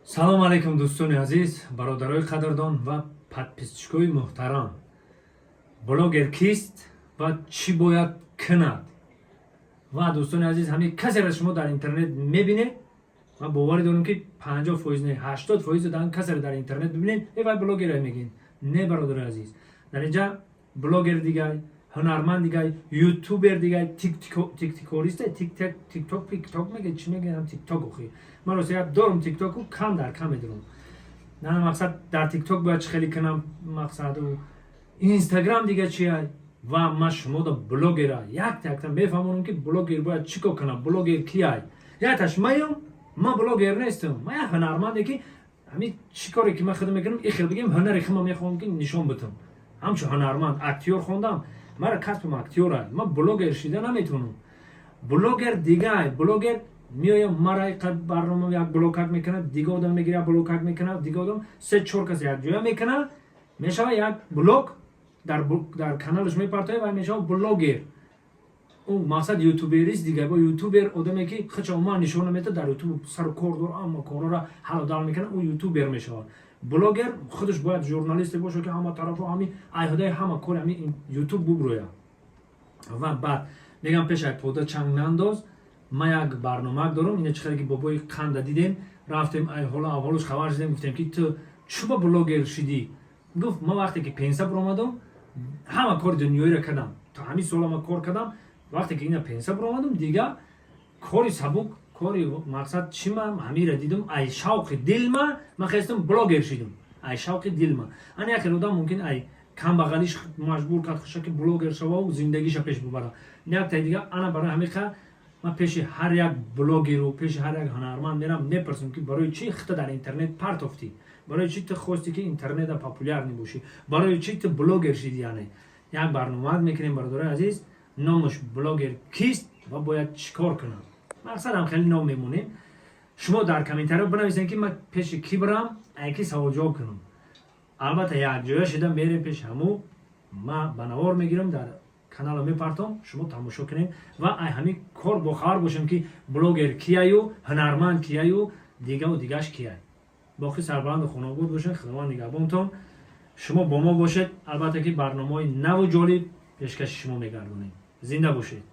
Салом алейкум, дӯстони азиз, бародарои қадрдон ва подписчикои муҳтарам. Блогер кист ва чӣ бояд кунад? Ва, дӯстони азиз, ҳамин касеро шумо дар интернет мебинед, ман боварӣ дорам, ки 50% не, 80% дан касеро дар интернет бибинед, э, вай блогере мегӯед. Не, бародари азиз, дар инҷа блогер дигай, ҳунарманд дигай, ютубер дигай, тиктокориста, тикток, пикток меге, чӣ мегӯям, тикток. Охи, ман рости гап дорум тиктоку, кам дар кам медорам. На, мақсад, дар тикток бояд чӣ хеле кунам, мақсаду инстаграм дига чия. Ва ман шумода блогера якта якта мефаҳмонам, ки блогер бояд чӣ кор кунам, блогер кияй. Якташ маям, ман блогер нестам, ман як ҳунарманде, ки ҳамин чӣ коре ки ман худам мекунам, и хел бигем, ҳунари худам мехоҳам, ки нишон битам. Ҳамчун ҳунарманд, актёр хондам, мара касбам актёра, ман блогер шида наметавонам. Блогер дигай. Блогер меоям, мара барнома як блокак мекунад, дига одам мегира, блокак мекунад, дига одам, се чор кас якҷоя мекунад, мешава як блог, дар каналаш мепартояд ва мешава блогер. Ӯ мақсад ютуберист дига. Бо ютубер одаме, ки хача уман нишона метад, дар ютуб сару кор дор, ама корора ҳалу дал мекунад, ӯ ютубер мешавад. Блогер худаш бояд журналисте бошад, ки ҳама тарафу ҳами айҳудаи ҳама кори ҳами ютуб буброяд. Ва баъд мегам, пеш ай пода чанг нандоз. Ман як барномак дорам. Ина чӣ хеле ки бобои қанда дидем, рафтем, ай ҳоло аввалуш хабар шудем, гуфтем, ки ту чӯба блогер шидӣ? Гуфт: «Ман вақте ки пенсия буромадам, ҳама кори дунёиро кардам, то ҳамин сола ман кор кардам. Вақте ки ина пенсия буромадам, дига кори сабук, кори мақсад чӣ, ман ҳамира дидам, ай шавқи дилма ман хестам, блогер шидам, ай шавқи дилма». Ана як хел одам мумкин ай камбағалиш маҷбур кард хуша, ки блогер шававу зиндагиша пеш бубара. Яктай дига, ана барои ҳамиқа ман пеши ҳар як блогеру пеши ҳар як ҳунарманд мерам, мепурсам, ки барои чӣ хита дар интернет партофтӣ, барои чӣ ту хости, ки интернета популярный бошӣ, барои чӣ ту блогер шидӣ? Яъне як барномаат мекунем, бародарои азиз, номаш «Блогер кист ва бояд чӣ кор кунад». Мақсадам хеле ном мемонем. Шумо дар комментариё бинависем, ки ман пеши кӣ бирам, ай ки саволҷавоб кунам. Албатта, якҷоя шида мерем пеши ҳаму, ма ба навор мегирам, дар канала мепартом, шумо тамошо кунед ва ай ҳамин кор бохабар бошем, ки блогер кияю, ҳунарманд кияю, дигаву дигаш кияй. Боқӣ сарбаланду хонобод бошед, Худованд нигаҳбонтон. Шумо бо мо бошед, албатта ки барномаҳои наву ҷолиб пешкаши шумо мегардонем. Зинда бошед.